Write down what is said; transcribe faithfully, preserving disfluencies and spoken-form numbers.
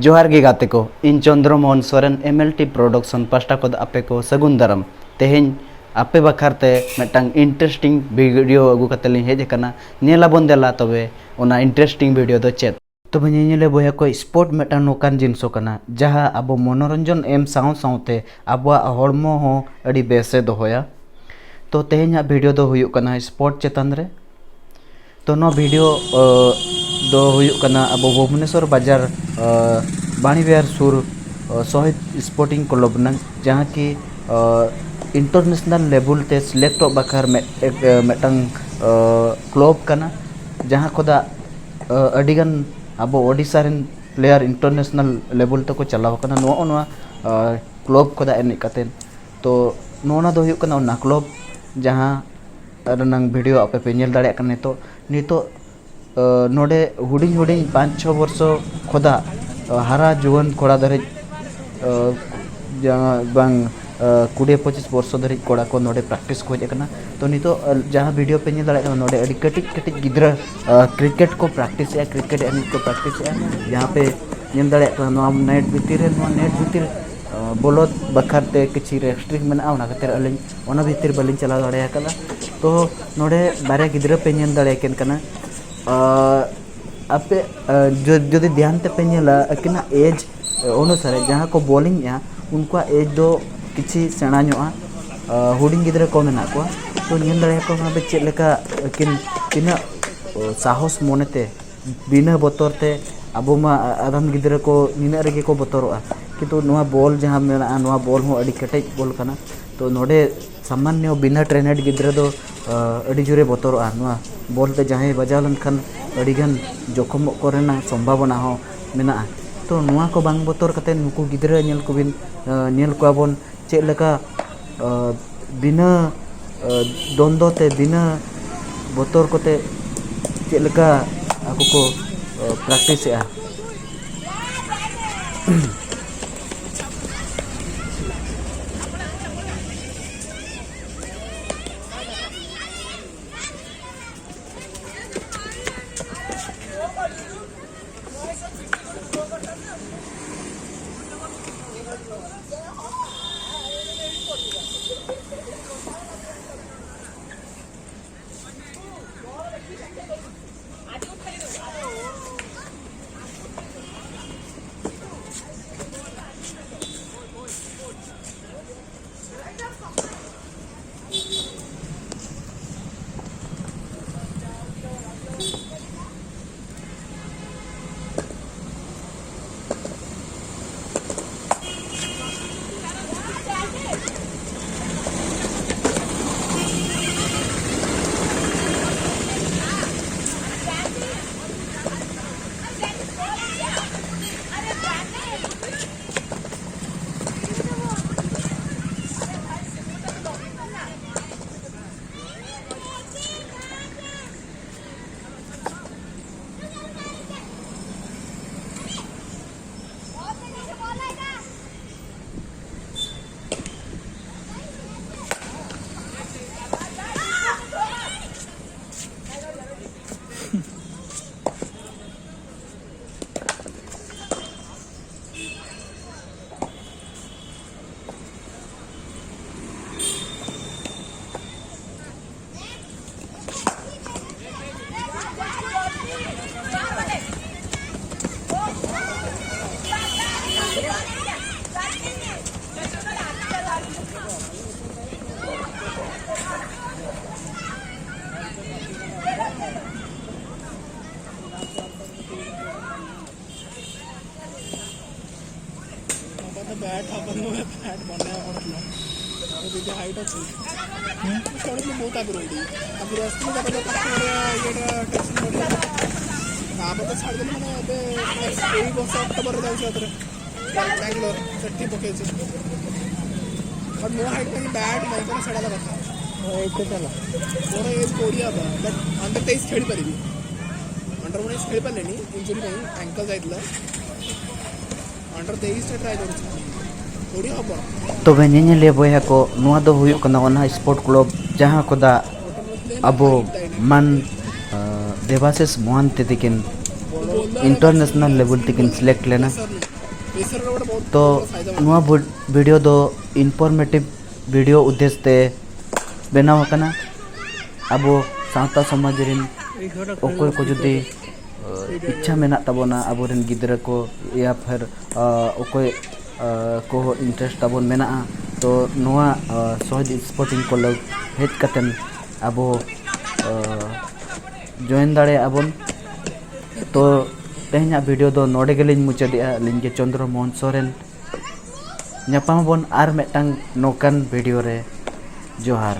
ᱡᱚᱦᱟᱨ ᱜᱮ ᱜᱟᱛᱮ ᱠᱚ, ᱤᱧ Chandra Mohan Soren, M L T Production ᱯᱟᱦᱴᱟ ᱠᱷᱚᱱ ᱟᱯᱮ ᱠᱚ ᱥᱟᱹᱜᱩᱱ ᱫᱟᱨᱟᱢ᱾ ᱛᱮᱦᱮᱧ ᱟᱯᱮ ᱵᱟᱠᱷᱨᱟ ᱛᱮ ᱢᱤᱫᱴᱟᱝ interesting video ᱟᱹᱜᱩ ᱠᱟᱛᱮ ᱞᱤᱧ ᱦᱮᱡ ᱟᱠᱟᱱᱟ᱾ ᱧᱮᱞ ᱟᱵᱚᱱ ᱫᱮᱞᱟ ᱛᱚᱵᱮ ᱚᱱᱟ interesting video ᱫᱚ ᱪᱮᱫ᱾ ᱛᱚᱵᱮ ᱧᱮᱧᱮᱞᱤᱭᱟᱹ ᱵᱚᱭᱦᱟ ᱠᱚ, sport ᱢᱤᱫᱴᱟᱝ ᱱᱚᱝᱠᱟᱱ ᱡᱤᱱᱤᱥ ᱠᱟᱱᱟ, ᱡᱟᱦᱟᱸ ᱟᱵᱚ ᱢᱚᱱᱚᱨᱚᱧᱡᱚᱱ ᱮᱢ ᱥᱟᱶ ᱥᱟᱶᱛᱮ ᱟᱵᱚᱣᱟᱜ ᱦᱚᱲᱢᱚ ᱦᱚᱸ ᱟᱹᱰᱤ ᱵᱮᱥᱮ ᱫᱚᱦᱚᱭᱟ᱾ ᱛᱚ ᱛᱮᱦᱮᱧᱟᱜ video ᱫᱚ ᱦᱩᱭᱩᱜ ᱠᱟᱱᱟ sport ᱪᱮᱛᱟᱱ ᱨᱮ᱾ ᱛᱚ ᱱᱚᱣᱟ video, ᱟᱹ, ᱫᱚ ᱦᱩᱭᱩᱜ ᱠᱟᱱᱟ ᱟᱵᱚ ᱵᱷᱩᱵᱽᱱᱮᱥᱚᱨ ᱵᱟᱡᱟᱨ, ᱟᱹ, ᱵᱟᱬᱤ ᱵᱤᱦᱟᱨ ᱥᱩᱨ, ᱟᱹ, ᱥᱚᱦᱤᱫ Sporting Club ᱨᱮᱱᱟᱜ, ᱡᱟᱦᱟᱸ ᱠᱤ, ᱟᱹ, international level ᱛᱮ selectᱚᱜ ᱵᱟᱠᱷᱨᱟ ᱢᱤᱫ-, ᱮᱠ-, ᱟᱹ, ᱢᱤᱫᱴᱟᱝ, ᱟᱹ, club ᱠᱟᱱᱟ, ᱡᱟᱦᱟᱸ ᱠᱷᱚᱱᱟᱜ, ᱟᱹ, ᱟᱹᱰᱤᱜᱟᱱ ᱟᱵᱚ ᱳᱰᱤᱥᱟ ᱨᱮᱱ player international level ᱛᱮᱠᱚ ᱪᱟᱞᱟᱣ ᱟᱠᱟᱱᱟ ᱱᱚᱜᱼᱚ ᱱᱚᱣᱟ, ᱟᱹ, club ᱠᱷᱚᱱᱟᱜ ᱮᱱᱮᱡ ᱠᱟᱛᱮᱫ᱾ ᱛᱚ ᱱᱚᱜᱼᱚ ᱱᱚᱣᱟ ᱫᱚ ᱦᱩᱭᱩᱜ ᱠᱟᱱᱟ ᱚᱱᱟ club, ᱡᱟᱦᱟᱸ ᱨᱮᱱᱟᱝ video ᱟᱯᱮ ᱯᱮ ᱧᱮᱞ ᱫᱟᱲᱮᱭᱟᱜ ᱠᱟᱱᱟ ᱱᱤᱛᱚᱜ᱾ ᱱᱤᱛᱚᱜ, ᱟᱹ, ᱱᱚᱰᱮ ᱦᱩᱰᱤᱧ ᱦᱩᱰᱤᱧ ᱯᱟᱸᱪ ᱪᱷᱚ ᱵᱚᱨᱥᱚ ᱠᱷᱚᱱᱟᱜ, ᱟᱹ, ᱦᱟᱨᱟ ᱡᱩᱣᱟᱹᱱ ᱠᱚᱲᱟ ᱫᱷᱟᱹᱨᱤᱡ, ᱟᱹ, ᱡᱟᱦᱟᱸ ᱵᱟᱝ, ᱟᱹ, ᱠᱩᱲᱤ ᱯᱚᱸᱪᱤᱥ ᱵᱚᱨᱥᱚ ᱫᱷᱟᱹᱨᱤᱡ ᱠᱚᱲᱟ ᱠᱚ ᱱᱚᱰᱮ practice ᱠᱚ ᱦᱮᱡ ᱟᱠᱟᱱᱟ᱾ ᱛᱚ ᱱᱤᱛᱚᱜ, ᱟᱹ, ᱡᱟᱦᱟᱸ video ᱯᱮ ᱧᱮᱞ ᱫᱟᱲᱮᱭᱟᱜ ᱠᱟᱱᱟ, ᱱᱚᱰᱮ ᱟᱹᱰᱤ ᱠᱟᱹᱴᱤᱡ ᱠᱟᱹᱴᱤᱡ ᱜᱤᱫᱽᱨᱟᱹ, ᱟᱹ, cricket ᱠᱚ practice ᱮᱫᱼᱟ, cricket ᱮᱱᱮᱡ ᱠᱚ practice ᱮᱫᱼᱟ᱾ ᱡᱟᱦᱟᱸ ᱯᱮ ᱧᱮᱞ ᱫᱟᱲᱮᱭᱟᱜ ᱠᱟᱱᱟ, ᱱᱚᱣᱟ net ᱵᱷᱤᱛᱤᱨ ᱨᱮ, ᱱᱚᱣᱟ net ᱵᱷᱤᱛᱤᱨ, ᱟᱹ, ᱵᱚᱞᱚ ᱵᱟᱠᱷᱨᱟ ᱛᱮ ᱠᱤᱪᱷᱤ restrict ᱢᱮᱱᱟᱜᱼᱟ, ᱚᱱᱟ ᱠᱷᱟᱹᱛᱤᱨ ᱟᱹᱞᱤᱧ ᱚᱱᱟ ᱵᱷᱤᱛᱤᱨ ᱵᱟᱹᱞᱤᱧ ᱪᱟᱞᱟᱣ ᱫᱟᱲᱮ ᱟᱠᱟᱫᱟ᱾ ᱛᱚ ᱱᱚᱰᱮ ᱵᱟᱨᱭᱟ ᱜᱤᱫᱽᱨᱟᱹ ᱯᱮ ᱧᱮᱞ ᱫᱟᱲᱮᱭᱟᱠᱤᱱ ᱠᱟᱱᱟ᱾ ᱟᱹ, ᱟᱯᱮ, ᱟᱹ, ᱡᱩ-, ᱡᱩᱫᱤ ᱫᱷᱮᱭᱟᱱ ᱛᱮᱯᱮ ᱧᱮᱞᱟ, ᱟᱹᱠᱤᱱᱟᱜ age ᱚᱱᱩᱥᱟᱨᱮ ᱡᱟᱦᱟᱸ ᱠᱚ bowling ᱮᱫᱼᱟ, ᱩᱱᱠᱩᱣᱟᱜ age ᱫᱚ ᱠᱤᱪᱷᱤ ᱥᱮᱬᱟ ᱧᱚᱜᱼᱟ, ᱟᱹ, ᱦᱩᱰᱤᱧ ᱜᱤᱫᱽᱨᱟᱹ ᱠᱚ ᱢᱮᱱᱟᱜ ᱠᱚᱣᱟ᱾ ᱛᱚ ᱧᱮᱞ ᱫᱟᱲᱮᱭᱟᱠᱚ ᱠᱟᱱᱟ ᱯᱮ ᱪᱮᱫ ᱞᱮᱠᱟ ᱟᱹᱠᱤᱱ ᱛᱤᱱᱟᱹᱜ, ᱟᱹ, ᱥᱟᱦᱚᱥ ᱢᱚᱱᱮᱛᱮ, ᱵᱤᱱᱟᱹ ᱵᱚᱛᱚᱨ ᱛᱮ᱾ ᱟᱵᱚ ᱢᱟ ᱟᱫᱷᱟᱱ ᱜᱤᱫᱽᱨᱟᱹ ᱠᱚ ᱱᱤᱱᱟᱹᱜ ᱨᱮᱜᱮ ᱠᱚ ᱵᱚᱛᱚᱨᱚᱜᱼᱟ, ᱠᱤᱱᱛᱩ ᱱᱚᱣᱟ ball ᱡᱟᱦᱟᱸ ᱢᱮᱱᱟᱜᱼᱟ, ᱱᱚᱣᱟ ball ᱦᱚᱸ ᱟᱹᱰᱤ ᱠᱮᱴᱮᱡ ball ᱠᱟᱱᱟ᱾ ᱛᱚ ᱱᱚᱰᱮ ᱥᱟᱢᱟᱱᱱᱚ ᱵᱤᱱᱟᱹ trained ᱜᱤᱫᱽᱨᱟᱹ ᱫᱚ, ᱟᱹ, ᱟᱹᱰᱤ ᱡᱳᱨᱮ ᱵᱚᱛᱚᱨᱚᱜᱼᱟ᱾ ᱱᱚᱣᱟ ball ᱛᱮ ᱡᱟᱦᱟᱸᱭ ᱵᱟᱡᱟᱣ ᱞᱮᱱᱠᱷᱟᱱ ᱟᱹᱰᱤᱜᱟᱱ ᱡᱚᱠᱷᱚᱢᱚᱜ ᱠᱚᱨᱮᱱᱟᱜ ᱥᱚᱢᱵᱷᱟᱵᱚᱱᱟ ᱦᱚᱸ ᱢᱮᱱᱟᱜᱼᱟ᱾ ᱛᱚ ᱱᱚᱣᱟ ᱠᱚ ᱵᱟᱝ ᱵᱚᱛᱚᱨ ᱠᱟᱛᱮ ᱱᱩᱠᱩ ᱜᱤᱫᱽᱨᱟᱹ ᱧᱮᱞ ᱠᱚᱵᱤᱱ, ᱟᱹ, ᱧᱮᱞ ᱠᱚᱣᱟ ᱵᱚᱱ ᱪᱮᱫ ᱞᱮᱠᱟ, ᱟᱹ, ᱵᱤᱱᱟᱹ, ᱟᱹ, ᱫᱚᱱᱫᱚ ᱛᱮ, ᱵᱤᱱᱟᱹ ᱵᱚᱛᱚᱨ ᱠᱚᱛᱮ ᱪᱮᱫ ᱞᱮᱠᱟ ᱟᱠᱚ ᱠᱚ, ᱟᱹ, practice ᱮᱫᱼᱟ᱾ ᱟᱵᱚ ᱫᱚ ᱵᱮᱴ ᱦᱚᱸ ᱵᱟᱹᱱᱩᱜᱼᱟ, ᱵᱮᱴ ᱵᱟᱹᱱᱩᱜᱼᱟ, ᱦᱚᱲ ᱴᱷᱮᱱ᱾ ᱟᱵᱚ ᱡᱩᱫᱤ height ଅଛି, ᱦᱩᱸ? ᱦᱚᱲ ᱴᱷᱮᱱ ବହୁତ ଆଗରୁ ଏଇଠି। ଆଗରୁ ଆସିଥିଲେ, ତାପରେ ତାକୁ ଗୋଟେ ଇଏଟା ଟେଷ୍ଟ କରିଦେଲେ। ତାପରେ ତ ଛାଡ଼ିଦେଲେ, ମାନେ, ଏବେ ଏଇ ବର୍ଷ ଅକ୍ଟୋବରରେ ଯାଉଛି ଆଉଥରେ ବାଙ୍ଗାଲୋର, ସେଠି ପକେଇଛି। ବଟ୍ ମୋ ହାଇଟ୍ ପାଇଁ ବ୍ୟାଟ୍ ନାହିଁ, କ'ଣ ଛାଡ଼ିଲା କଥା। ଏତେ ଚାଲ। ମୋର ଏଜ୍ କୋଡ଼ିଏ ହବ, ବଟ୍ ଅଣ୍ଡର ତେଇଶ ଖେଳିପାରିବି। ଅଣ୍ଡର ଉଣେଇଶ ଖେଳିପାରିଲିନି, ଇଞ୍ଜୁରି ପାଇଁ, ଆଙ୍କଲ ଯାଇଥିଲା। ଅଣ୍ଡର ତେଇଶରେ ଟ୍ରାଏ କରୁଛି, କୋଡ଼ିଏ ହବ। ᱛᱚᱵᱮ ᱧᱮᱧᱮᱞᱤᱭᱟᱹ ᱵᱚᱭᱦᱟ ᱠᱚ, ᱱᱚᱣᱟ ᱫᱚ ᱦᱩᱭᱩᱜ ᱠᱟᱱᱟ ᱚᱱᱟ ᱥᱯᱳᱨᱴ ᱠᱞᱟᱵᱽ ᱡᱟᱦᱟᱸ ᱠᱚᱫᱟ ᱟᱵᱚ ᱢᱟᱱ, ᱟᱸ, ᱫᱮᱵᱟᱥᱤᱥ ᱢᱚᱦᱟᱱᱛᱤ ᱛᱤᱠᱤᱱ international level ᱛᱮᱠᱤᱱ select ᱞᱮᱱᱟ᱾ ᱛᱚ ᱱᱚᱣᱟ ᱵᱷᱤᱰᱤᱭᱳ ᱫᱚ informative video ᱩᱫᱽᱫᱮᱥ ᱛᱮ ᱵᱮᱱᱟᱣ ᱟᱠᱟᱱᱟ᱾ ᱟᱵᱚ ᱥᱟᱶᱛᱟ ᱥᱚᱢᱟᱡᱽ ᱨᱮᱱ ᱚᱠᱚᱭ ᱠᱚ ᱡᱩᱫᱤ ᱤᱪᱪᱷᱟ ᱢᱮᱱᱟᱜ ᱛᱟᱵᱚᱱᱟ, ᱟᱵᱚᱨᱮᱱ ᱜᱤᱫᱽᱨᱟᱹ ᱠᱚ ᱭᱟ ᱯᱷᱤᱨ ᱚᱠᱚᱭ ᱠᱚ interest ᱛᱟᱵᱚᱱ ᱢᱮᱱᱟᱜᱼᱟ, ᱛᱚ ᱱᱚᱣᱟ ᱥᱚᱦᱤᱫ ᱥᱯᱳᱨᱴᱤᱝ ᱠᱞᱟᱵᱽ ᱦᱮᱡ ᱠᱟᱛᱮᱱ ᱟᱵᱚ join ᱫᱟᱲᱮᱭᱟᱜᱼᱟ ᱵᱚᱱ᱾ ᱛᱚ ᱛᱮᱦᱮᱧᱟᱜ ᱵᱷᱤᱰᱤᱭᱳ ᱫᱚ ᱱᱚᱰᱮ ᱜᱮᱞᱤᱧ ᱢᱩᱪᱟᱹᱫᱮᱜᱼᱟ᱾ ᱟᱹᱞᱤᱧ ᱜᱮ ᱪᱚᱱᱫᱨᱚ ᱢᱳᱦᱚᱱ ᱥᱚᱨᱮᱱ᱾ ᱧᱟᱯᱟᱢ ᱟᱵᱚᱱ ᱟᱨ ᱢᱤᱫᱴᱟᱝ ᱱᱚᱝᱠᱟᱱ ᱵᱷᱤᱰᱤᱭᱳ ᱨᱮ᱾ ᱡᱚᱦᱟᱨ᱾